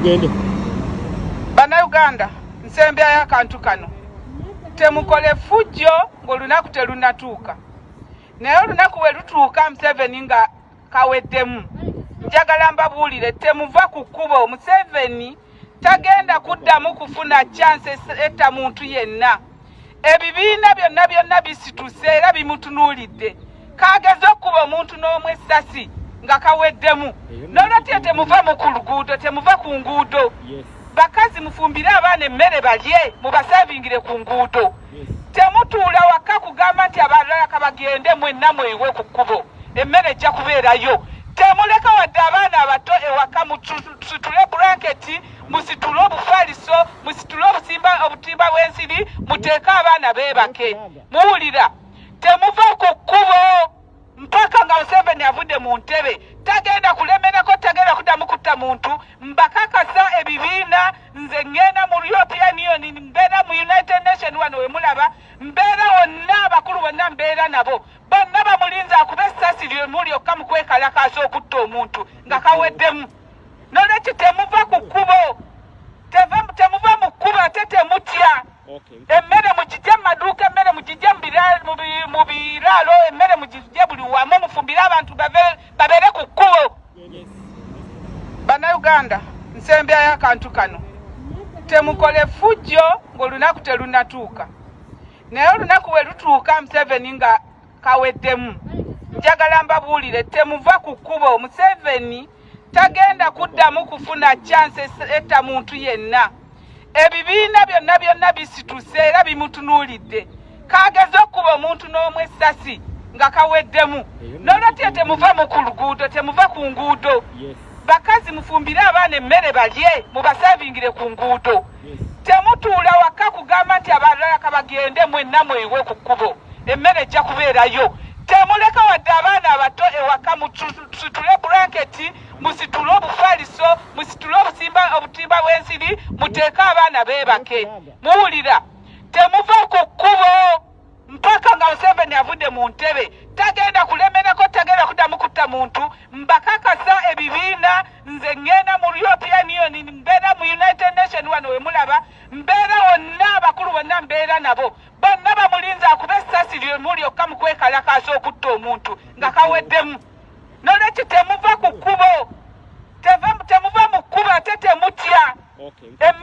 Gende. Bannayuganda, nsembyayo akantu kano. Temukole fujjo ng'olunaku terunnatuuka. Naye olunaku bwe lutuuka Museveni nga kaweddemu, njagala mbabuulire, temuva ku kkubo. Museveni tagenda kuddamu kufuna chance etta muntu yenna. Ebibiina byonna byonna bisituse era bimutunuulidde. Kageze okukuba omuntu n'omu essasi nga kaweddemu. N'olwekyo temuva mu ku luguudo, temuva ku nguudo. Bakazi, mufumbire abaana emmere balye, mubasaavingire ku nguudo. Temutuula waka kugamba nti abalala kabagende, mwenna mweyiwe ku kkubo, emmere ejja kubeerayo. Temuleka wadde abaana abato ewaka. Musitule bulanketi, musitule obufaliso, musitule obutimba bw'ensiri, muteeke abaana beebake. Muwulira? Temuva ku kkubo mpaka nga Museveni avudde mu ntebe. Tagenda kulemerako, tagenda kuddamu kutta muntu. Mbakakasa ebibiina, nze ŋŋenda mu European Union, mbeera mu United Nation, wano we mulaba mbeera wonna, abakulu bonna mbeera nabo, bonna bamulinze akuba essasi lyemu lyokka mu kwekalakaasa okutta omuntu nga kaweddemu. Nolwekyo temuva ku kkubo, temuva mu kkubo, ate temutya. Emmere mugijje mu maduuka, emmere mugijje mu biraalo, emmere mugijje buli wamu, mufumbire abantu babeere ku kkubo. Bannayuganda, nsembyayo akantu kano. Temukole fujjo ng'olunaku terunnatuuka. Naye olunaku bwe lutuuka Museveni nga kaweddemu, njagala mbabuulire, temuva ku kkubo. Museveni tagenda kuddamu kufuna chance etta muntu yenna. Ebibiina byonna byonna bisituse era bimutunuulidde. Kageze okukuba omuntu n'omu essasi nga kaweddemu. N'olwekyo temuva mu ku luguudo, temuva ku nguudo. Bakazi, mufumbire abaana emmere balye, mubasaavingire ku nguudo. Temutuula waka kugamba nti abalala kabagende, mwenna mweyiwe ku kkubo, emmere ejja kubeerayo. Temuleka wadde abaana abato ewaka. Musitule bulanketi, musitule obufaliso, musitule obutimba bw'ensiri, muteeke abaana beebake. Muwulira? Temuva ku kkubo mpaka nga Museveni avudde mu ntebe. Tagenda kulemerako, tagenda kuddamu kutta muntu. Mbakakasa ebibiina, nze ŋŋenda mu European Union, mbeera mu United Nation, wano we mulaba mbeera wonna, abakulu bonna mbeera nabo, bonna bamulinze akuba essasi lyemu lyokka mu kwekalakaasa okutta omuntu nga kaweddemu. Nolwekyo temuva ku kkubo, temuva mu kkubo, ate temutya. Emmere